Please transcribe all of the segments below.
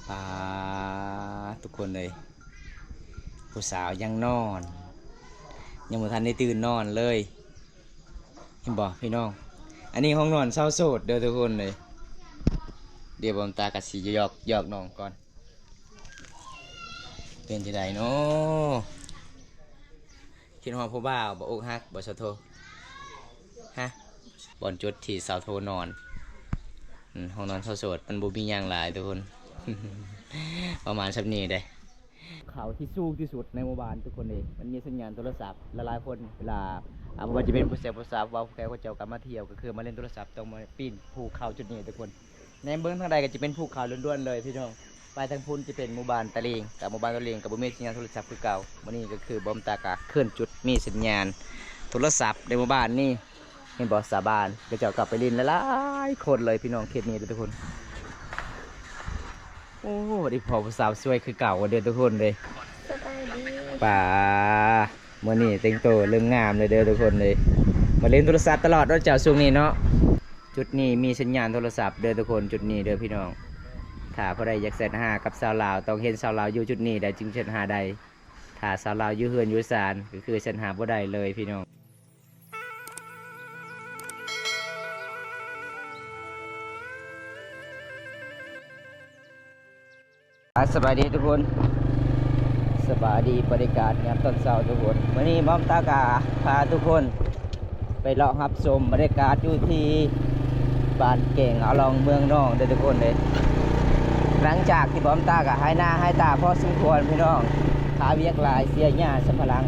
ປາ ທຸກຄົນເອີຍ ຜູ້ສາວຍັງນອນ ຍັງບໍ່ທັນໄດ້ຕື່ນນອນເລີຍ ເຫັນບໍ່ພີ່ນ້ອງ? ອັນນີ້ຫ້ອງນອນຊາວໂສດເດີທຸກຄົນເອີຍ. ດຽວບອມຕາກະຊິຢອກ ຢອກນ້ອງກ່ອນ. ເປັນຈັ່ງໃດເນາະ? ຄິດຮອດຜູ້ບ່າວບໍ່? ອົກຫັກບໍ່ສາວໂທ? ຮະ? ບ່ອນຈຸດທີ່ສາວໂທນອນ. ອືມ ຫ້ອງນອນຊາວໂສດ ມັນບໍ່ມີຫຍັງຫຼາຍທຸກຄົນ ປະມານສ່ຳນີ້ເດ້. ເຂົາທີ່ສູງທີ່ສຸດໃນໝູ່ບ້ານທຸກຄົນເດ້ ມັນມີສັນຍານໂທລະສັບ. ຫຼາຍໆຄົນເວລາ ອ່າ ບໍ່ວ່າຈະເປັນຜູ້ແຊວຜູ້ສາວ ເວົ້າແຂກເຂົາເຈົ້າກໍມາທ່ຽວ ກໍຄືມາຫຼິ້ນໂທລະສັບ ຕ້ອງມາປີນພູເຂົາຈຸດນີ້ທຸກຄົນ. ແນມເບິ່ງທາງໃດກໍຈະເປັນພູເຂົາລ້ວນໆເລີຍພີ່ນ້ອງ. ໄປທາງພຸ້ນຈະເປັນໝູ່ບ້ານຕາລິງ ກັບໝູ່ບ້ານຕາລິງກໍບໍ່ມີສັນຍານໂທລະສັບຄືເກົ່າ. ມື້ນີ້ກໍຄືບອມຕາກະເຄື່ອນຈຸດມີສັນຍານໂທລະສັບໃນໝູ່ບ້ານນີ້. ເຫັນບໍ່ ຊາວບ້ານເຂົາເຈົ້າກໍໄປຫຼິ້ນຫຼາຍໆຄົນເລີຍພີ່ນ້ອງ ເຂດນີ້ເດີທຸກຄົນ. ໂອ້ ໄດ້ພໍ້ຜູ້ສາວສວຍຄືເກົ່າເດີທຸກຄົນເດ້. ສະບາຍດີ ປາ ມື້ນີ້ແຕ່ງໂຕເລີ່ມງາມເລີຍເດີທຸກຄົນເດ້. ມາຫຼິ້ນໂທລະສັບຕະຫຼອດເນາະເຈົ້າຊ່ວງນີ້ເນາະ. ຈຸດນີ້ມີສັນຍານໂທລະສັບເດີທຸກຄົນ ຈຸດນີ້ເດີພີ່ນ້ອງ. ຖ້າຜູ້ໃດຢາກແຊັດຫາກັບສາວລາວ ຕ້ອງເຫັນສາວລາວຢູ່ຈຸດນີ້ແຫຼະຈຶ່ງແຊັດຫາໄດ້. ຖ້າສາວລາວຢູ່ເຮືອນຢູ່ຊານ ກໍຄືແຊັດຫາບໍ່ໄດ້ເລີຍພີ່ນ້ອງ. ອ່າ ສະບາຍດີທຸກຄົນ ສະບາຍດີ ບັນຍາກາດຍາມຕອນເຊົ້າທຸກຄົນ. ມື້ນີ້ບອມຕາກະພາທຸກຄົນໄປເລາະຮັບຊົມບັນຍາກາດຢູ່ທີ່ບ້ານແກງອາລອງ ເມືອງນອງເດີທຸກຄົນເດ້. ຫຼັງຈາກທີ່ບອມຕາກະຫາຍໜ້າຫາຍຕາພໍສົມຄວນພີ່ນ້ອງ ຄາວຽກຫຼາຍ ເສຍຫຍ້າຊຳປະຫຼັງ.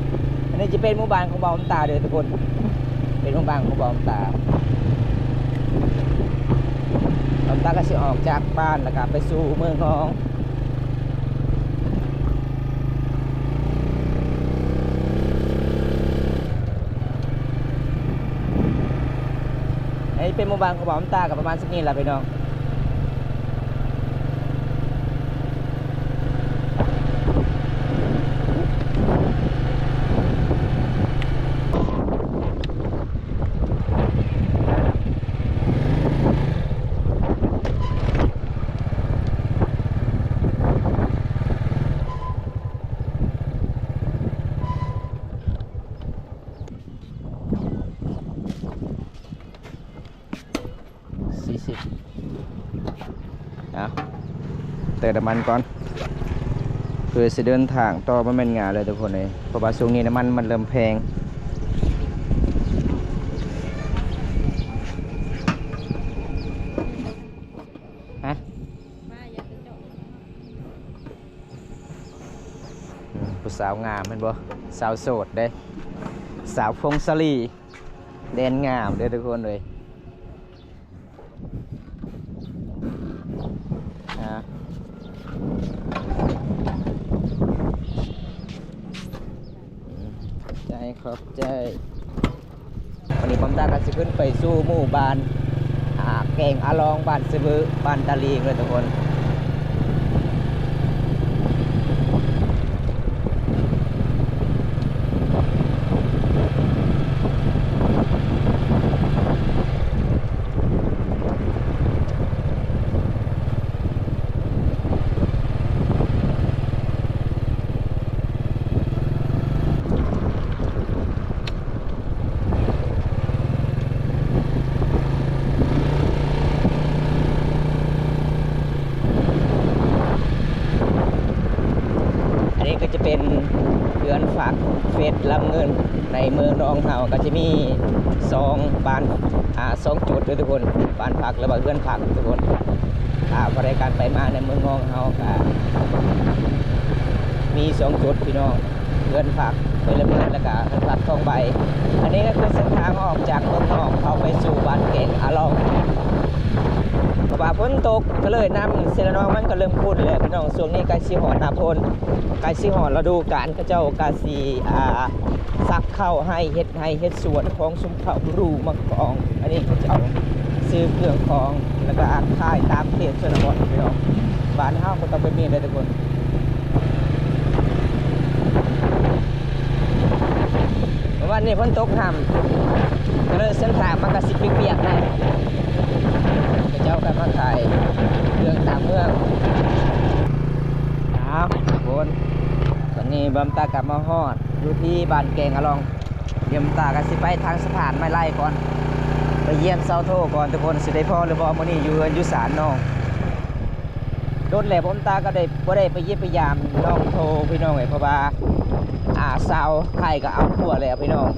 ອັນນີ້ຈະເປັນໝູ່ບ້ານຂອງບ່າວອຳຕາເດີທຸກຄົນ ເປັນໝູ່ບ້ານຂອງບ່າວອຳຕາ. ບ່າວອຳຕາກໍຊິອອກຈາກບ້ານ ແລ້ວກໍໄປສູ່ເມືອງນອງ. ອັນນີ້ເປັນໝູ່ບ້ານຂອງບ່າວອຳຕາ ກໍປະມານສ່ຳນີ້ລະພີ່ນ້ອງ. ສີ່ສິບ ເອົາ ເຕີມນ້ຳມັນກ່ອນ ເພື່ອຊິເດີນທາງຕໍ່. ບໍ່ແມ່ນງ່າຍເລີຍທຸກຄົນເອີຍ ເພາະວ່າຊ່ວງນີ້ນ້ຳມັນມັນເລີ່ມແພງ. ຮະ? ອືມ ຜູ້ສາວງາມແມ່ນບໍ່? ສາວໂສດເດ້ ສາວພົງສາລີ ແດນງາມເດີທຸກຄົນເອີຍ. ອ່າ ອືມ ຂອບໃຈ ຂອບໃຈ. ວັນນີ້ບອມຕາກໍຊິຂຶ້ນໄປສູ່ໝູ່ບ້ານ ອ່າ ແກງອາລອງ ບ້ານສະເບີ ບ້ານຕາລີງເລີຍທຸກຄົນ. ອັນນີ້ກໍຈະເປັນເຮືອນຝາກເຟດລຳເງິນໃນເມືອງນອງເຮົາ ກໍຈະມີສອງບ້ານ ອ່າ ສອງຈຸດເດີທຸກຄົນ ບ້ານພັກ ຫຼືວ່າເຮືອນພັກທຸກຄົນ. ຖ້າຜູ້ໃດການໄປມາໃນເມືອງນອງເຮົາກະມີສອງຈຸດພີ່ນ້ອງ ເຮືອນພັກເວລະເມີນ ແລ້ວກະເຮືອນພັກທອງໃບ. ອັນນີ້ກໍຄືເສັ້ນທາງອອກຈາກເມືອງນອງເຂົ້າໄປສູ່ບ້ານແກງອາລອງ. ເພາະວ່າຝົນຕົກກໍເລີຍນ້ຳເຊລະນອງມັນກໍເລີ່ມຂຸ້ນແລ້ວພີ່ນ້ອງ. ຊ່ວງນີ້ໃກ້ຊິຮອດໜ້າຝົນ ໃກ້ຊິຮອດລະດູການ ເຂົາເຈົ້າກໍຊິ ອ່າ ສັກເຂົ້າໄຮ່ ເຮັດໄຮ່ເຮັດສວນຂອງຊຸມ ເຂົ້າຮູໝາກອງ. ອັນນີ້ເຂົາເຈົ້າຊື້ເຄື່ອງຂອງ ແລ້ວກໍຂາຍຕາມເຂດຊົນນະບົດພີ່ນ້ອງ. ບ້ານເຮົາບໍ່ຕ້ອງໄປມີເດີທຸກຄົນ. ເມື່ອວານນີ້ຝົນຕົກຫ້ຳ ກໍເລີຍເສັ້ນທາງມັນກໍຊິປຽກໆແດ່. ເຂົາເຈົ້າກໍມາຂາຍເຄື່ອງຕາມເມືອງ. ບ່າວບຸນຕາກໍມາຮອດຢູ່ທີ່ບ້ານແກງອະລອງ. ບ່າວບຸນຕາກໍຊິໄປທາງສະພານໄມ້ໄລ່ກ່ອນ ໄປຢ້ຽມຊາວໂທກ່ອນທຸກຄົນ. ຊິໄດ້ພໍຫຼືບໍ່ມື້ນີ້ ຢູ່ເຮືອນຢູ່ຊານນ້ອງ. ດົນແລ້ວບ່າວບຸນຕາກໍໄດ້ ບໍ່ໄດ້ໄປຢ້ຽມໄປຢາມນ້ອງໂທພີ່ນ້ອງເອີຍ ເພາະວ່າ ອ່າ ສາວໄທກໍເອົາຜົວແລ້ວພີ່ນ້ອງ.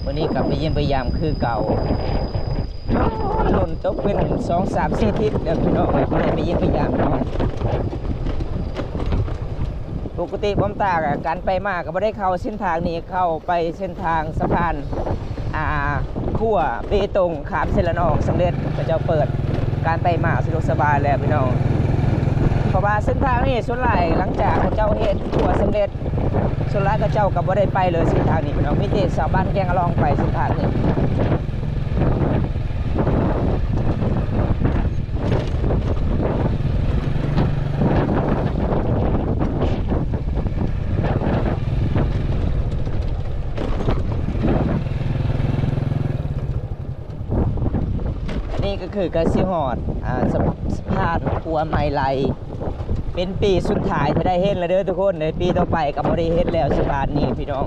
ມື້ນີ້ກໍໄປຢ້ຽມໄປຢາມຄືເກົ່າ. ດົນຕົກເປັນສອງສາມສີ່ທິດແລ້ວພີ່ນ້ອງເອີຍ ບໍ່ໄດ້ໄປຢ້ຽມໄປຢາມ. ປົກກະຕິບ່າວບຸນຕາກະ ການໄປມາກໍບໍ່ໄດ້ເຂົ້າເສັ້ນທາງນີ້ ເຂົ້າໄປເສັ້ນທາງສະພານ ອ່າ ຂົວເບຕົງ ຂ້າມເຊລະນອງສຳເລັດ ເຂົາເຈົ້າເປີດການໄປມາສະດວກສະບາຍແລ້ວພີ່ນ້ອງ. ເພາະວ່າເສັ້ນທາງນີ້ສ່ວນຫຼາຍຫຼັງຈາກເຂົາເຈົ້າເຮັດຂົວສຳເລັດ ສ່ວນຫຼາຍເຂົາເຈົ້າກໍບໍ່ໄດ້ໄປເລີຍເສັ້ນທາງນີ້ພີ່ນ້ອງ ມີແຕ່ຊາວບ້ານແກງອະລອງໄປເສັ້ນທາງນີ້. ອັນນີ້ກໍຄືໃກ້ຊິຮອດ ອ່າ ສະ ສະພານຂົວໄມ້ໄລ່ ເປັນປີສຸດທ້າຍທີ່ໄດ້ເຫັນແລ້ວເດີທຸກຄົນ. ໃນປີຕໍ່ໄປກໍບໍ່ໄດ້ເຫັນແລ້ວສະພານນີ້ພີ່ນ້ອງ.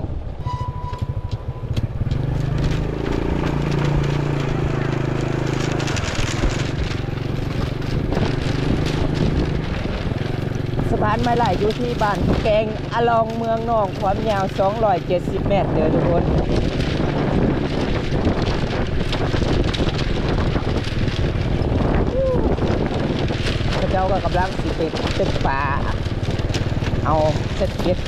ສະພານໄມ້ໄລ່ຢູ່ທີ່ບ້ານແກງອະລອງ ເມືອງນອງ ຄວາມຍາວສອງຮ້ອຍເຈັດສິບແມັດເດີທຸກຄົນ. ເຂົາເຈົ້າກໍກຳລັງຊິໄປຕຶກປາ ເອົາເຊັດເບັດ.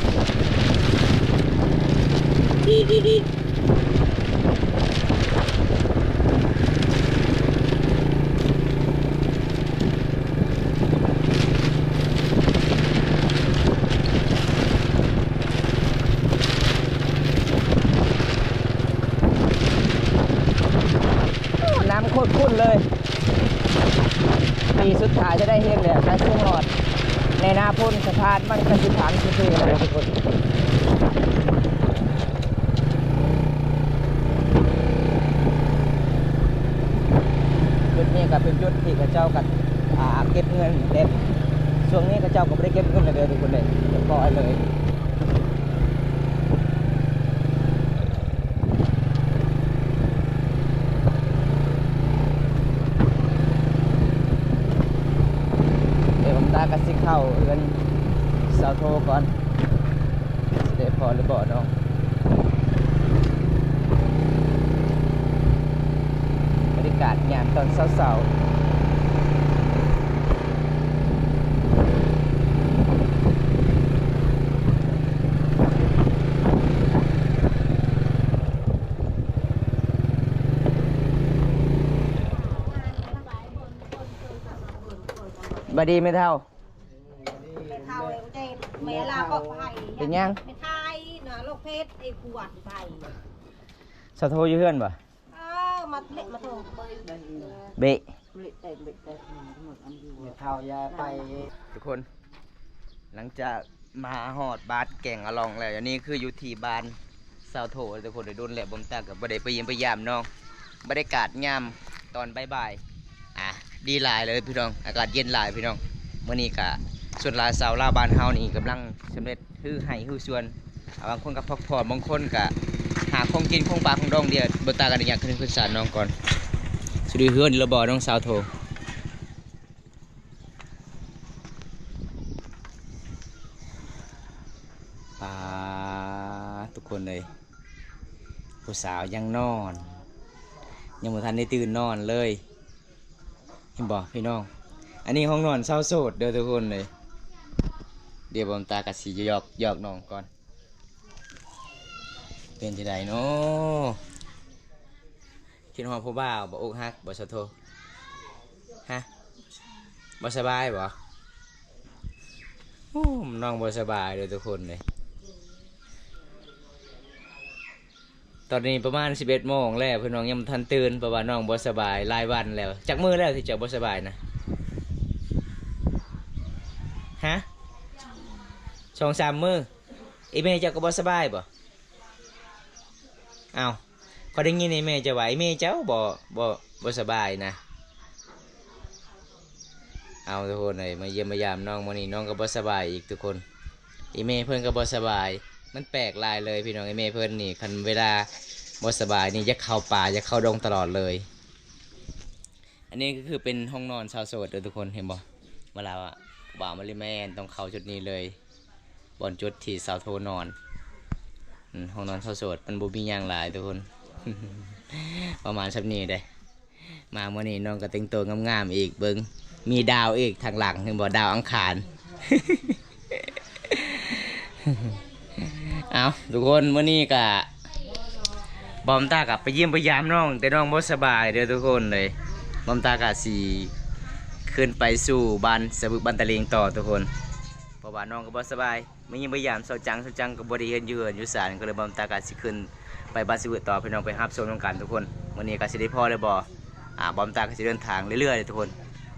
ໂອ້ ນ້ຳໂຄດຂຸ້ນເລີຍ. ປີສຸດທ້າຍຈະໄດ້ເຫັນແລ້ວ ໃກ້ຊິຮອດ ໃນໜ້າຝົນສະພານມັນກໍຊິພັງຊິເພແລ້ວທຸກຄົນ. ຈຸດນີ້ກໍເປັນຈຸດທີ່ເຂົາເຈົ້າກໍ ອ່າ ເກັບເງິນເດ້. ຊ່ວງນີ້ເຂົາເຈົ້າກໍບໍ່ໄດ້ເກັບເງິນແລ້ວເດີທຸກຄົນເດີ ຮຽບຮ້ອຍເລີຍ. ດຽວບ່າວບຸນຕາກໍຊິເຂົ້າເຮືອນສາວໂທກ່ອນ ຊິໄດ້ພໍຫຼືບໍ່ເນາະ. ບັນຍາກາດຍາມຕອນເຊົ້າໆ. ສະບາຍດີແມ່ເຖົ້າ. ແມ່ເຖົ້າເອີຍ ແມ່ລາວເກາະໄຜ່ ເປັນຫຍັງ? ແມ່ໄທນະ ໂລກເພັດ ໄອ້ຂວດໄປ. ສາວໂທຢູ່ເຮືອນບໍ່? ເອີ ມາເລະມາໂທ ເບະ ເບະ ເບະ ເບະ ເບະ ແມ່ເຖົ້າຢ່າໄປ. ທຸກຄົນ ຫຼັງຈາກມາຮອດບ້ານແກງອະລອງແລ້ວ ອັນນີ້ຄືຢູ່ທີ່ບ້ານ ຊາວໂທ ທຸກຄົນ ໂດນແລ້ວບ່າວບຸນຕາກໍບໍ່ໄດ້ໄປຢ້ຽມໄປຢາມນ້ອງ. ບັນຍາກາດຍາມຕອນບ່າຍໆ ອ່າ ດີຫຼາຍເລີຍພີ່ນ້ອງ ອາກາດເຢັນຫຼາຍພີ່ນ້ອງ. ມື້ນີ້ກະສ່ວນຫຼາຍຊາວລາວບ້ານເຮົານີ້ກຳລັງສຳເລັດຮື້ໄຮ່ຮື້ສວນ ອ່າ ບາງຄົນກໍພັກຜ່ອນ ບາງຄົນກໍຫາຂອງກິນຂອງປາຂອງດອງ. ດຽວບ່າວຕາກັນ ຢາກຂຶ້ນເຮືອນຊານນ້ອງກ່ອນ. ສະດຸຍເຮືອນຢູ່ລະບໍ່ນ້ອງຊາວໂທ? ປາ ທຸກຄົນເອີຍ ຜູ້ສາວຍັງນອນ ຍັງບໍ່ທັນໄດ້ຕື່ນນອນເລີຍ ເຫັນບໍ່ພີ່ນ້ອງ? ອັນນີ້ຫ້ອງນອນຊາວໂສດເດີທຸກຄົນເອີຍ. ດຽວບ່າວຕາກໍຊິຢອກ ຢອກນ້ອງກ່ອນ. ເປັນຈັ່ງໃດເນາະ? ຄິດຮອດຜູ້ບ່າວບໍ່? ອົກຫັກບໍ່ສາວໂທ? ຮະ? ບໍ່ສະບາຍບໍ່? ໂອ້ ນ້ອງບໍ່ສະບາຍເດີທຸກຄົນເອີຍ. ຕອນນີ້ປະມານສິບເອັດໂມງແລ້ວ ພີ່ນ້ອງຍັງບໍ່ທັນຕື່ນ ເພາະວ່ານ້ອງບໍ່ສະບາຍຫຼາຍວັນແລ້ວ. ຈັກມື້ແລ້ວທີ່ເຈົ້າບໍ່ສະບາຍນະ? ຮະ? ສອງສາມມື້. ອີ່ແມ່ເຈົ້າກໍບໍ່ສະບາຍບໍ່? ອ້າວ ຂ້ອຍໄດ້ຍິນອີ່ແມ່ເຈົ້າວ່າ ອີ່ແມ່ເຈົ້າບໍ່ ບໍ່ ບໍ່ສະບາຍນະ. ເອົາ ທຸກຄົນເອີຍ ມາຢ້ຽມມາຢາມນ້ອງມື້ນີ້ ນ້ອງກໍບໍ່ສະບາຍອີກທຸກຄົນ. ອີ່ແມ່ເພິ່ນກໍບໍ່ສະບາຍ. ມັນແປກຫຼາຍເລີຍພີ່ນ້ອງ, ອີ່ແມ່ເພິ່ນນີ້ຄັນເວລາບໍ່ສະບາຍນີ້ຢາກເຂົ້າປ່າ ຢາກເຂົ້າດົງຕະຫຼອດເລີຍ. ອັນນີ້ກໍຄືເປັນຫ້ອງນອນຊາວໂສດເດີທຸກຄົນ ເຫັນບໍ່? ເວລາວ່າບ່າວມາລິແມ່ນຕ້ອງເຂົ້າຈຸດນີ້ເລີຍ, ບ່ອນຈຸດທີ່ສາວໂທນອນ. ອືມ ຫ້ອງນອນຊາວໂສດ ມັນບໍ່ມີຫຍັງຫຼາຍທຸກຄົນ ປະມານສ່ຳນີ້ເດ້. ມາມື້ນີ້ນ້ອງກໍແຕ່ງໂຕງາມໆອີກ, ເບິ່ງ ມີດາວອີກທາງຫຼັງ ເຫັນບໍ່? ດາວອັງຄານ. ເອົາ ທຸກຄົນ ມື້ນີ້ກະ ບອມຕາກະໄປຢ້ຽມໄປຢາມນ້ອງ ແຕ່ນ້ອງບໍ່ສະບາຍເດີທຸກຄົນເລີຍ. ບອມຕາກະຊິຂຶ້ນໄປສູ່ບ້ານສະວຶກ ບ້ານຕາລິງຕໍ່ທຸກຄົນ ເພາະວ່ານ້ອງກໍບໍ່ສະບາຍ. ມາຢ້ຽມມາຢາມຊາວຈັງ, ຊາວຈັງກໍບໍ່ໄດ້ເຮັດຢູ່ເຮືອນຢູ່ຊານ, ກໍເລີຍບອມຕາກໍຊິຂຶ້ນໄປບ້ານສະວຶຕໍ່ພີ່ນ້ອງ ໄປຮັບຊົມນຳກັນທຸກຄົນ. ມື້ນີ້ກໍຊິໄດ້ພໍແລ້ວບໍ່? ອາ ບອມຕາກໍຊິເດີນທາງເລື້ອຍໆເລີຍທຸກຄົນ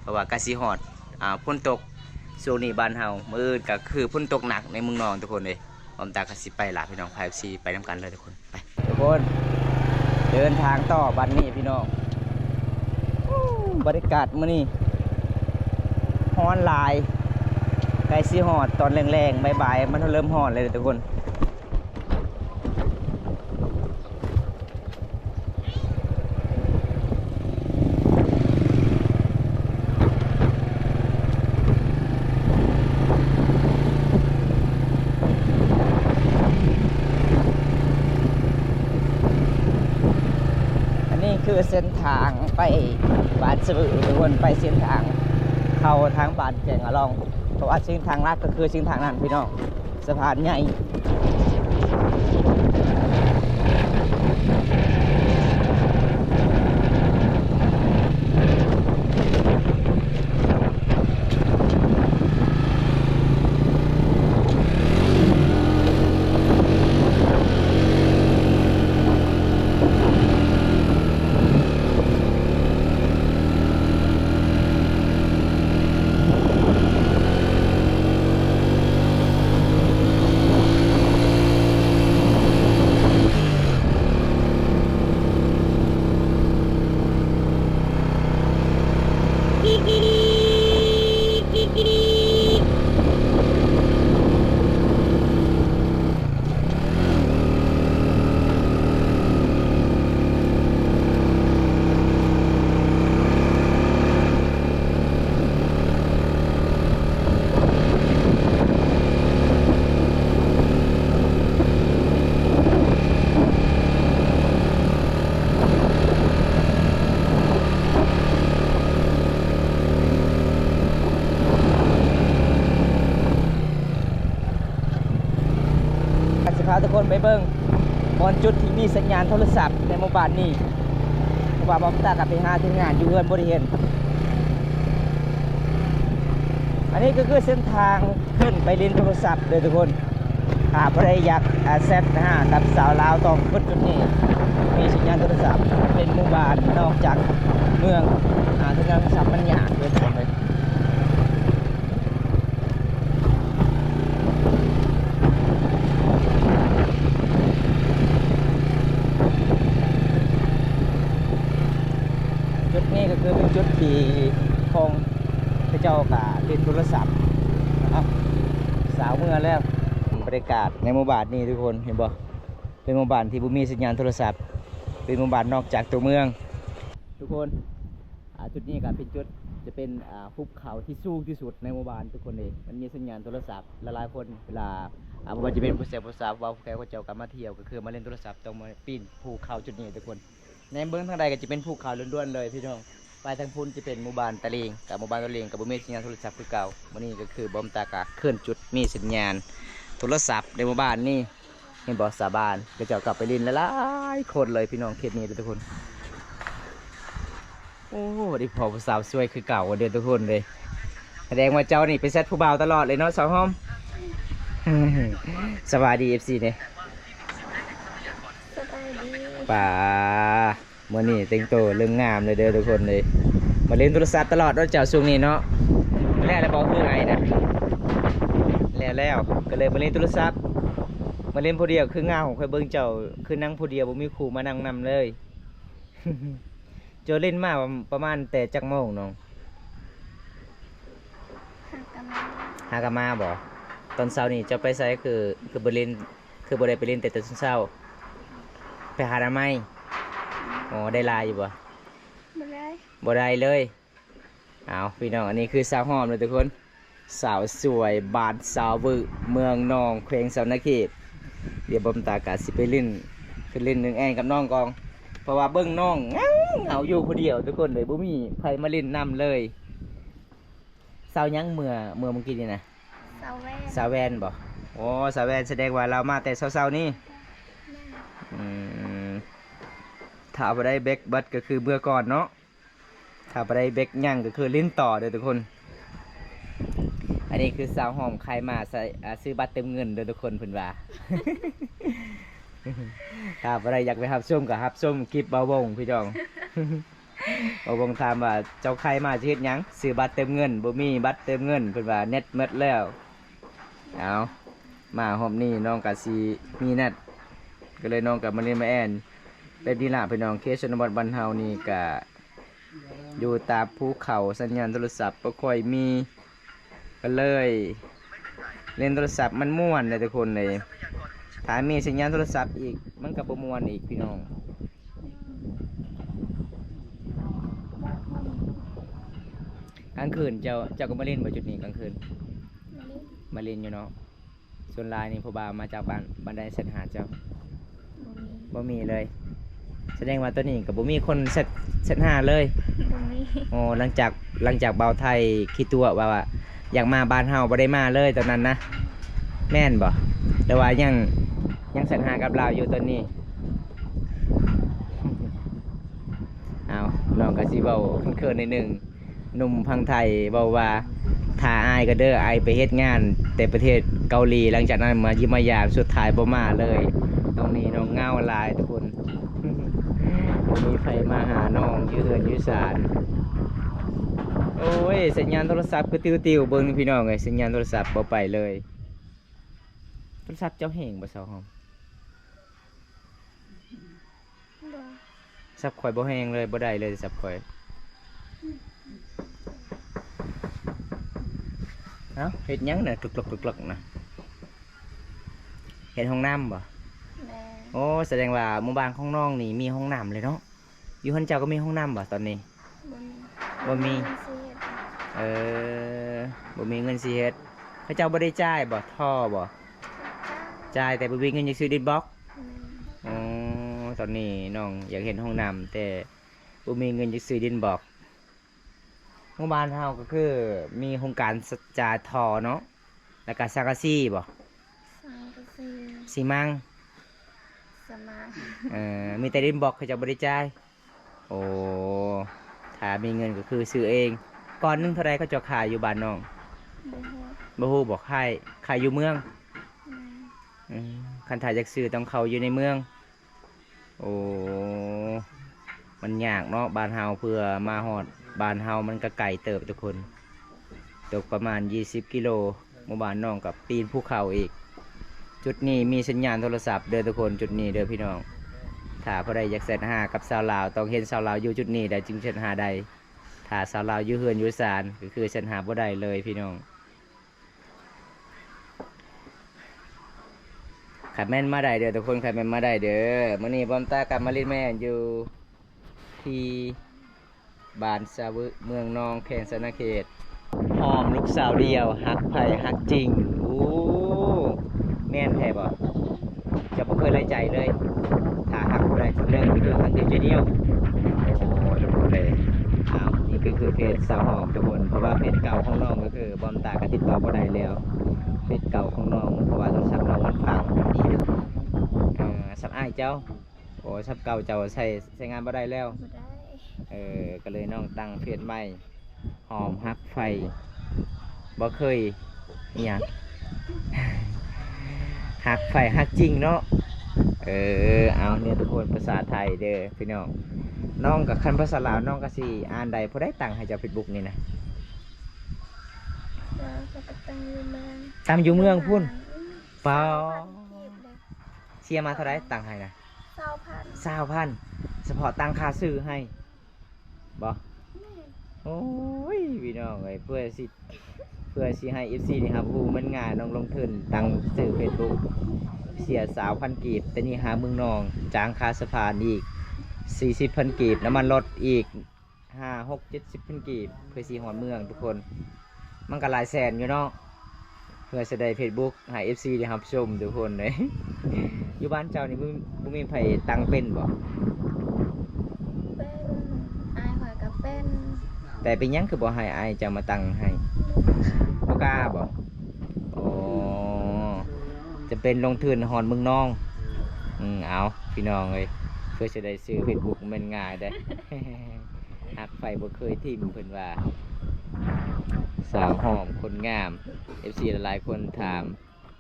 ເພາະວ່າໃກ້ຊິຮອດ. ອາ ຝົນຕົກຊ່ວງນີ້ບ້ານເຮົາ, ມື້ອື່ນກໍຄືຝົນຕົກໜັກໃນເມືອງນອງທຸກຄົນເອີຍ. ບອມຕາກໍຊິໄປລະພີ່ນ້ອງ, ພາເອັຟຊີໄປນຳກັນເລີຍທຸກຄົນ. ໄປ ທຸກຄົນ ເດີນທາງຕໍ່ບັດນີ້ພີ່ນ້ອງ. ໂອ້ ບັນຍາກາດມື້ນີ້ຮ້ອນຫຼາຍ, ໃກ້ຊິຮອດຕອນແລງໆ ບ່າຍໆ ມັນເລີ່ມຮ້ອນແລ້ວເດີທຸກຄົນ. ອັນນີ້ຄືເສັ້ນທາງໄປບ້ານສະວຶ ທຸກຄົນ, ໄປເສັ້ນທາງເຂົ້າທາງບ້ານແກງອະລອງ, ເພາະວ່າເສັ້ນທາງຫຼັກກໍຄືເສັ້ນທາງນັ້ນພີ່ນ້ອງ. ສະພານໃຫຍ່. ກະຊິພາທຸກຄົນໄປເບິ່ງບ່ອນຈຸດທີ່ມີສັນຍານໂທລະສັບໃນໝູ່ບ້ານນີ້, ເພາະວ່າບອມຕາກໍໄປຫາເຮັດງານຢູ່ເຮືອນບໍ່ໄດ້ເຫັນ. ອັນນີ້ກໍຄືເສັ້ນທາງຂຶ້ນໄປຫຼິ້ນໂທລະສັບເດີທຸກຄົນ. ຖ້າຜູ້ໃດຢາກ ອາ ແຊັດຫາກັບສາວລາວ ຕ້ອງຂຶ້ນຈຸດນີ້. ມີສັນຍານໂທລະສັບ, ເປັນໝູ່ບ້ານນອກຈາກເມືອງ, ຫາສັນຍານໂທລະສັບມັນຍາກເດີທຸກຄົນເອີຍ. ຈຸດນີ້ກໍຄືເປັນຈຸດທີ່ຂອງເຂົາເຈົ້າກະຫຼິ້ນໂທລະສັບ. ເອົ້າ ສາວເມືອແລ້ວ. ບັນຍາກາດໃນໝູ່ບ້ານນີ້ທຸກຄົນເຫັນບໍ່? ເປັນໝູ່ບ້ານທີ່ບໍ່ມີສັນຍານໂທລະສັບ, ເປັນໝູ່ບ້ານນອກຈາກຕົວເມືອງ. ທຸກຄົນ ອາ ຈຸດນີ້ກໍເປັນຈຸດ ຈະເປັນ ອາ ຫຸບເຂົາທີ່ສູງທີ່ສຸດໃນໝູ່ບ້ານທຸກຄົນເດ. ມັນມີສັນຍານໂທລະສັບ ຫຼາຍໆຄົນເວລາ ອາ ບໍ່ວ່າຈະເປັນຜູ້ຊາຍຜູ້ສາວ ຜູ້ບ່າວຜູ້ແຂວ ເຂົາເຈົ້າກໍມາທ່ຽວ ກໍຄືມາຫຼິ້ນໂທລະສັບ ຕ້ອງມາປີນພູເຂົາຈຸດນີ້ທຸກຄົນ. ແນມເບິ່ງທາງໃດກໍຈະເປັນພູເຂົາລ້ວນໆເລີຍພີ່ນ້ອງ. ໄປທາງພຸ້ນຈະເປັນໝູ່ບ້ານຕາລິງ, ກັບໝູ່ບ້ານຕາລິງກໍບໍ່ມີສັນຍານໂທລະສັບຄືເກົ່າ. ມື້ນີ້ກໍຄືບອມຕາກະຂຶ້ນຈຸດມີສັນຍານໂທລະສັບໃນໝູ່ບ້ານນີ້. ເຫັນບໍ່ ຊາວບ້ານເຂົາເຈົ້າກໍໄປຫຼິ້ນຫຼາຍໆຄົນເລີຍພີ່ນ້ອງ ເຂດນີ້ເດີທຸກຄົນ. ໂອ້ ໄດ້ພໍ້ຜູ້ສາວສວຍຄືເກົ່າເດີທຸກຄົນເດ້. ສະແດງວ່າເຈົ້ານີ້ໄປແຊັດຜູ້ບ່າວຕະຫຼອດເລີຍເນາະ ສາວຫອມ. ສະບາຍດີ ເອັຟຊີ ເດ້. ສະບາຍດີ. ປາ ມື້ນີ້ແຕ່ງໂຕເລີ່ມງາມເລີຍເດີທຸກຄົນເດ້. ມາຫຼິ້ນໂທລະສັບຕະຫຼອດເນາະເຈົ້າຊ່ວງນີ້ເນາະ. ແລ້ວແລ້ວບໍ່ຄືໄອ້ນະ? ແລ້ວແລ້ວ ກໍເລີຍມາຫຼິ້ນໂທລະສັບ. ມາຫຼິ້ນຜູ້ດຽວ ຄືເຫງົາ. ຂ້ອຍເບິ່ງເຈົ້າຄືນັ່ງຜູ້ດຽວ ບໍ່ມີຄູ່ມານັ່ງນຳເລີຍ. ເຈົ້າຫຼິ້ນມາປະມານແຕ່ຈັກໂມງນ້ອງ? ຫາກະມາ. ຫາກະມາບໍ່? ຕອນເຊົ້ານີ້ເຈົ້າໄປໃສ? ຄື ຄືບໍ່ຫຼິ້ນ ຄືບໍ່ໄດ້ໄປຫຼິ້ນແຕ່ຕອນເຊົ້າ? ໄປຫາໜໍ່ໄມ້. ອໍ ໄດ້ຫຼາຍຢູ່ບໍ່? ບໍ່ໄດ້ ບໍ່ໄດ້ເລີຍ. ອ້າວ ພີ່ນ້ອງ ອັນນີ້ຄືສາວຫອມເດີທຸກຄົນ ສາວສວຍ ບ້ານສາວວຶ ເມືອງນອງ ແຂວງສະຫວັນນະເຂດ. ດຽວບອມຕາກະຊິໄປຫຼິ້ນ ຂຶ້ນຫຼິ້ນຫຼິ້ນແອ່ນກັບນ້ອງກ່ອນ ເພາະວ່າເບິ່ງນ້ອງເຫງົາ ເຫງົາຢູ່ຜູ້ດຽວທຸກຄົນເລີຍ ບໍ່ມີໃຜມາຫຼິ້ນນຳເລີຍ. ສາວຫຍັງເມື່ອ ເມື່ອກີ້ນີ້ນະ? ສາວແວ່ນ ສາວແວ່ນບໍ? ໂອ້ ສາວແວ່ນ ສະແດງວ່າລາວມາແຕ່ເຊົ້າໆນີ້. ແມ່ນ ອືມ ຖ້າບໍ່ໄດ້ເບັກບັດກໍຄືເມື່ອກ່ອນເນາະ. ຖ້າບໍ່ໄດ້ເບັກຫຍັງກໍຄືຫຼິ້ນຕໍ່ເດີທຸກຄົນ. ອັນນີ້ຄືສາວຫອມຂາຍໝາ ໃສ່ ອາ ຊື້ບັດເຕີມເງິນເດີທຸກຄົນ ເພິ່ນວ່າ. ຖ້າຜູ້ໃດຢາກໄປຮັບຊົມກໍຮັບຊົມຄລິບບ່າວວົງພີ່ນ້ອງ. ບ່າວວົງຖາມວ່າ ເຈົ້າຂາຍໝາຊິເຮັດຫຍັງ? ຊື້ບັດເຕີມເງິນ. ບໍ່ມີບັດເຕີມເງິນ ເພິ່ນວ່າ ແນັດໝົດແລ້ວ. ເອົາ ມາຮອບນີ້ນ້ອງກະຊິມີແນັດ ກໍເລີຍນ້ອງກະມາຫຼິ້ນມາແອ່ນແບບນີ້ລະພີ່ນ້ອງ. ເຂດຊົນນະບົດບ້ານເຮົານີ້ກະຢູ່ຕາມພູເຂົາ ສັນຍານໂທລະສັບບໍ່ຄ່ອຍມີ ກໍເລີຍຫຼິ້ນໂທລະສັບມັນມ່ວນເດ້ທຸກຄົນເອີຍ. ຖ້າມີສັນຍານໂທລະສັບອີກ ມັນກໍບໍ່ມ່ວນອີກພີ່ນ້ອງ. ກາງຄືນເຈົ້າ ເຈົ້າກໍມາຫຼິ້ນບໍ່ຈຸດນີ້ກາງຄືນ? ມາຫຼິ້ນ ມາຫຼິ້ນຢູ່ເນາະ. ສ່ວນຫຼາຍນີ້ຜູ້ບ່າວມາຈາກບ້ານ ບ້ານໃດແຊັດຫາເຈົ້າ? ບໍ່ມີ ບໍ່ມີເລີຍ. ສະແດງວ່າຕອນນີ້ກໍບໍ່ມີຄົນແຊັດ ແຊັດຫາເລີຍ? ບໍ່ມີ. ໂອ້ ຫຼັງຈາກ ຫຼັງຈາກບ່າວໄທຂີ້ຕົວະວ່າ ວ່າຢາກມາບ້ານເຮົາ ບໍ່ໄດ້ມາເລີຍຕອນນັ້ນນະ ແມ່ນບໍ່? ຫຼືວ່າຍັງ ຍັງແຊັດຫາກັບລາວຢູ່ຕອນນີ້? ອ້າວ ນ້ອງກໍຊິເວົ້າເຂີນໆໜ້ອຍໜຶ່ງ. ໜຸ່ມຝັ່ງໄທເວົ້າວ່າ ຖ້າອ້າຍກໍເດີ ອ້າຍໄປເຮັດງານແຕ່ປະເທດເກົາຫຼີ ຫຼັງຈາກນັ້ນມາຢ້ຽມມາຢາມ ສຸດທ້າຍບໍ່ມາເລີຍ. ຕອນນີ້ນ້ອງເຫງົາຫຼາຍທຸກຄົນ ບໍ່ມີໃຜມາຫານ້ອງຢູ່ເຮືອນຢູ່ຊານ. ໂອ້ຍ ສັນຍານໂທລະສັບຄືຕິວໆ ເບິ່ງພີ່ນ້ອງເອີຍ ສັນຍານໂທລະສັບບໍ່ໄປເລີຍ. ໂທລະສັບເຈົ້າແຮງບໍ່ ສາວຫອມ? ບໍ່ ສັບຂ້ອຍບໍ່ແຮງເລີຍ ບໍ່ໄດ້ເລີຍສັບຂ້ອຍ. ເອົ້າ ເຮັດຫຍັງນະ ຕຸກໆໆໆນະ? ເຮັດຫ້ອງນ້ຳບໍ່? ແມ່ນ. ໂອ້ ສະແດງວ່າໝູ່ບ້ານຂອງນ້ອງນີ້ມີຫ້ອງນ້ຳເລີຍເນາະ. ຢູ່ເຮືອນເຈົ້າກໍມີຫ້ອງນ້ຳບໍ່ຕອນນີ້? ບໍ່ມີ. ບໍ່ມີ. ບໍ່ມີເງິນຊິເຮັດ. ເອີ ບໍ່ມີເງິນຊິເຮັດ. ເຂົາເຈົ້າບໍ່ໄດ້ຈ່າຍບໍ່? ທໍ່ບໍ່? ຈ່າຍ. ຈ່າຍ ແຕ່ບໍ່ມີເງິນຈະຊື້ດິນບລັອກ. ແມ່ນ. ອໍ ຕອນນີ້ນ້ອງຢາກເຮັດຫ້ອງນ້ຳ ແຕ່ບໍ່ມີເງິນຈະຊື້ດິນບລັອກ. ໝູ່ບ້ານເຮົາກໍຄືມີໂຄງການ ສ- ຈາທໍ່ເນາະ ແລ້ວກໍສັງກະສີບໍ? ສັງກະສີ. ຊີມັງ? ສະມັງ. ເອີ ມີແຕ່ດິນບລັອກ ເຂົາເຈົ້າບໍ່ໄດ້ຈ່າຍ. ໂອ້ ຖ້າມີເງິນກໍຄືຊື້ເອງ. ກ້ອນໜຶ່ງເທົ່າໃດເຂົາເຈົ້າຂາຍຢູ່ບ້ານນ້ອງ? ບໍ່ຮູ້. ບໍ່ຮູ້ບໍ? ຂາຍ ຂາຍຢູ່ເມືອງ? ແມ່ນ. ອືມ ຄັນຖ້າຢາກຊື້ຕ້ອງເຂົ້າຢູ່ໃນເມືອງ. ໂອ້ ມັນຍາກເນາະ ບ້ານເຮົາ ເພື່ອມາຮອດບ້ານເຮົາມັນກໍໄກເຕີບທຸກຄົນ ຕົກປະມານຊາວກິໂລ. ໝູ່ບ້ານນ້ອງກັບຕີນພູເຂົາອີກ. ຈຸດນີ້ມີສັນຍານໂທລະສັບເດີທຸກຄົນ ຈຸດນີ້ເດີພີ່ນ້ອງ. ຖ້າຜູ້ໃດຢາກແຊັດຫາກັບສາວລາວ ຕ້ອງເຫັນສາວລາວຢູ່ຈຸດນີ້ໄດ໋ ຈຶ່ງແຊັດຫາໄດ້. ຖ້າສາວລາວຢູ່ເຮືອນຢູ່ຊານ ກໍຄືແຊັດຫາບໍ່ໄດ້ເລີຍພີ່ນ້ອງ. ຄອມເມັນມາໄດ້ເດີທຸກຄົນ ຄອມເມັນມາໄດ້ເດີ. ມື້ນີ້ບອມຕາກັບມາຫຼິ້ນແມ່ນຢູ່ທີ່ບ້ານສະວຶ ເມືອງນອງ ແຂວງສະຫວັນນະເຂດ. ຫອມລູກສາວດຽວ ຮັກໃຜຮັກຈິງ. ໂອ້ ແມ່ນແທ້ບໍ່? ຈະບໍ່ເຄີຍຫຼາຍໃຈເລີຍ ຖ້າຮັກຜູ້ໃດຄົນໜຶ່ງ ຄືຮັກດຽວໃຈດຽວ. ໂອ້ ທຸກຄົນເອີຍ ອ້າວ ນີ້ກໍຄືເຟສສາວຫອມທຸກຄົນ ເພາະວ່າເຟສເກົ່າຂອງນ້ອງກໍຄືບອມຕາກໍຕິດຕໍ່ບໍ່ໄດ້ແລ້ວ ເຟສເກົ່າຂອງນ້ອງ ເພາະວ່າໂທລະສັບນ້ອງມັນຝັງ. ເອີ ສຳອ້າຍເຈົ້າ. ໂອ້ ສຳເກົ່າເຈົ້າໃຊ້ ໃຊ້ງານບໍ່ໄດ້ແລ້ວ. ບໍ່ໄດ້. ເອີ ກໍເລີຍນ້ອງຕັ້ງເຟສໃໝ່. ຫອມຮັກໃຜ ບໍ່ເຄີຍ ອີຫຍັງ ຮັກໃຜຮັກຈິງເນາະ. ເອີ ເອົາເດີທຸກຄົນ ພາສາໄທເດີພີ່ນ້ອງ. ນ້ອງກໍ ຄັນພາສາລາວນ້ອງກໍຊິອ່ານໄດ້. ຜູ້ໃດຕັ້ງໃຫ້ເຈົ້າເຟສບຸກນີ້ນະ? ເອີ ເຂົາກໍຕັ້ງຢູ່ເມືອງ ຕັ້ງຢູ່ເມືອງພຸ້ນ. ອືມ ປາ ສາມພັນກີບເດ້. ເສຍມາເທົ່າໃດ ຕັ້ງໃຫ້ນະ? ຊາວພັນ. ຊາວພັນ ສະເພາະຕັ້ງຄ່າຊື່ໃຫ້. ບໍ່? ແມ່ນ. ໂອ້ຍ ພີ່ນ້ອງເອີຍ ເພື່ອຊິ ເພື່ອຊິໃຫ້ເອັຟຊີໄດ້ຮັບຮູ້ ມັນງ່າຍນ້ອງ ລົງທຶນຕັ້ງຊື່ເຟສບຸກ ເສຍຊາວພັນກີບ ແຕ່ນີ້ຫາເມືອງນອງ ຈ້າງຄ່າສະພານອີກສີ່ສິບພັນກີບ ນ້ຳມັນລົດອີກຫ້າ ຫົກ ເຈັດສິບພັນກີບ ເພື່ອຊິຮອດເມືອງທຸກຄົນ ມັນກໍຫຼາຍແສນຢູ່ເນາະ ເພື່ອຊິໄດ້ເຟສບຸກໃຫ້ເອັຟຊີໄດ້ຮັບຊົມທຸກຄົນເດ້. ຢູ່ບ້ານເຈົ້ານີ້ບໍ່ ບໍ່ມີໃຜຕັ້ງເປັນບໍ່? ເປັນ ອ້າຍຂ້ອຍກໍເປັນ. ແຕ່ເປັນຫຍັງຄືບໍ່ໃຫ້ອ້າຍເຈົ້າມາຕັ້ງໃຫ້? ບໍ່ກ້າບໍ່? ອໍ ຈຳເປັນລົງທຶນຮອດເມືອງນອງ. ອືມ ເອົາ ພີ່ນ້ອງເອີຍ ເພື່ອຊິໄດ້ຊື້ເຟສບຸກແມ່ນງ່າຍເດ້. ຮັກໃຜບໍ່ເຄີຍຖິ້ມ ເພິ່ນວ່າ. ສາວຫອມຄົນງາມ ເອັຟຊີຫຼາຍໆຄົນຖາມ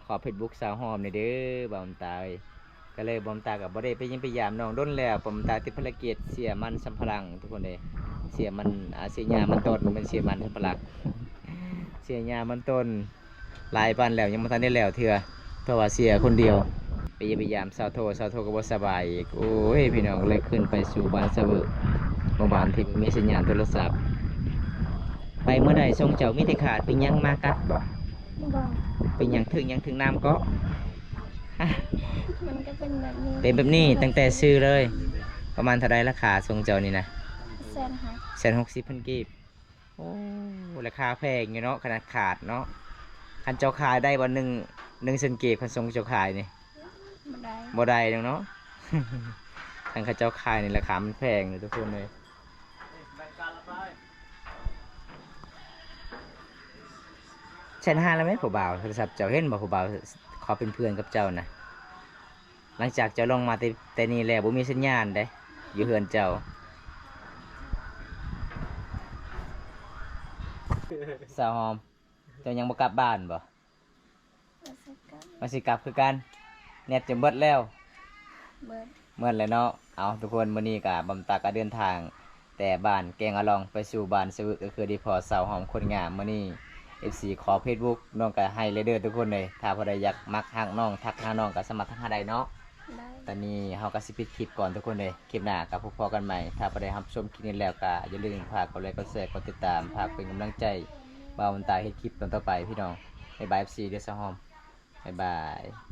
ຂໍເຟສບຸກສາວຫອມແດ່ເດີ ບ່າວບຸນຕາເອີຍ. ກໍເລີຍບ່າວບຸນຕາກໍບໍ່ໄດ້ໄປຢ້ຽມໄປຢາມນ້ອງດົນແລ້ວ ບ່າວບຸນຕາຕິດພາລະກິດເສຍມັນສຳປະຫຼັງທຸກຄົນເດ້. ເສຍມັນ ອາ ເສຍຫຍ້າມັນຕົ້ນ ບໍ່ແມ່ນເສຍມັນສຳປະຫຼັງ ເສຍຫຍ້າມັນຕົ້ນ ຫຼາຍປານແລ້ວ ຍັງບໍ່ທັນໄດ້ແລ້ວເທື່ອ ເພາະວ່າເສຍຄົນດຽວ. ໄປຢ້ຽມໄປຢາມສາວໂທ ສາວໂທກໍບໍ່ສະບາຍອີກ. ໂອ້ຍ ພີ່ນ້ອງ ກໍເລີຍຂຶ້ນໄປສູ່ບ້ານສະເວີກ ໝູ່ບ້ານທີ່ບໍ່ມີສັນຍານໂທລະສັບ. ໄປມື້ໃດຊົງເຈົ້າມີແຕ່ຂາດ ເປັນຫຍັງ ໝາກັດບໍ່? ບໍ່. ເປັນຫຍັງ ຖືກຫຍັງ ຖືກນ້ຳເກາະ? ມັນກໍເປັນແບບນີ້ ເປັນແບບນີ້ຕັ້ງແຕ່ຊື້ເລີຍ. ປະມານເທົ່າໃດລາຄາຊົງເຈົ້ານີ້ນະ? ແສນຫົກ ແສນຫົກສິບພັນກີບ. ໂອ້ ລາຄາແພງຢູ່ເນາະ ຂະໜາດຂາດເນາະ. ຄັນເຈົ້າຂາຍໄດ້ບໍ່ ໜຶ່ງ ໜຶ່ງແສນກີບ ຄັນຊົງເຈົ້າຂາຍນີ້? ບໍ່ໄດ້ ບໍ່ໄດ້ດອກເນາະ. ຄັນເຂົາເຈົ້າຂາຍນີ້ລາຄາມັນແພງເດ້ທຸກຄົນເອີຍ. ແຊດຫາແລ້ວແມ່ນຜູ້ບ່າວ ໂທລະສັບເຈົ້າ ເຫັນບໍ່ ຜູ້ບ່າວຂໍເປັນເພື່ອນກັບເຈົ້ານະ. ຫຼັງຈາກເຈົ້າລົງມາແຕ່ ແຕ່ນີ້ແລ້ວ ບໍ່ມີສັນຍານເດ້ ຢູ່ເຮືອນເຈົ້າ. ສາວຫອມ ເຈົ້າຍັງບໍ່ກັບບ້ານບໍ່? ວ່າຊິກັບ ວ່າຊິກັບຄືກັນ ແໜດຈົນເບິດແລ້ວ. ເບິດ ເໝິດແລ້ວເນາະ. ເອົາ ທຸກຄົນ ມື້ນີ້ກະບ່າວບຸນຕາກໍເດີນທາງແຕ່ບ້ານແກງອະລອງໄປສູ່ບ້ານສະວຶກ ກໍຄືໄດ້ພໍ້ສາວຫອມຄົນງາມ. ມື້ນີ້ເອັຟຊີຂໍເຟສບຸກນ້ອງກໍໃຫ້ເລີຍເດີທຸກຄົນເອີຍ. ຖ້າຜູ້ໃດຢາກມັກຮັກນ້ອງ ທັກຫານ້ອງກໍສາມາດທັກຫາໄດ້ເນາະ. ໄດ້ ຕອນນີ້ເຮົາກໍຊິປິດຄລິບກ່ອນທຸກຄົນເອີຍ. ຄລິບໜ້າກໍພົບພໍ້ກັນໃໝ່. ຖ້າຜູ້ໃດຮັບຊົມຄລິບນີ້ແລ້ວກໍຢ່າລືມຝາກກົດໄລ ກົດແຊ ກົດຕິດຕາມ ຝາກເປັນກຳລັງໃຈບ່າວບຸນຕາເຮັດຄລິບຕອນຕໍ່ໄປພີ່ນ້ອງ. ບາຍບາຍ ເອັຟຊີ ເດີ ສາວຫອມ. ບາຍບາຍ.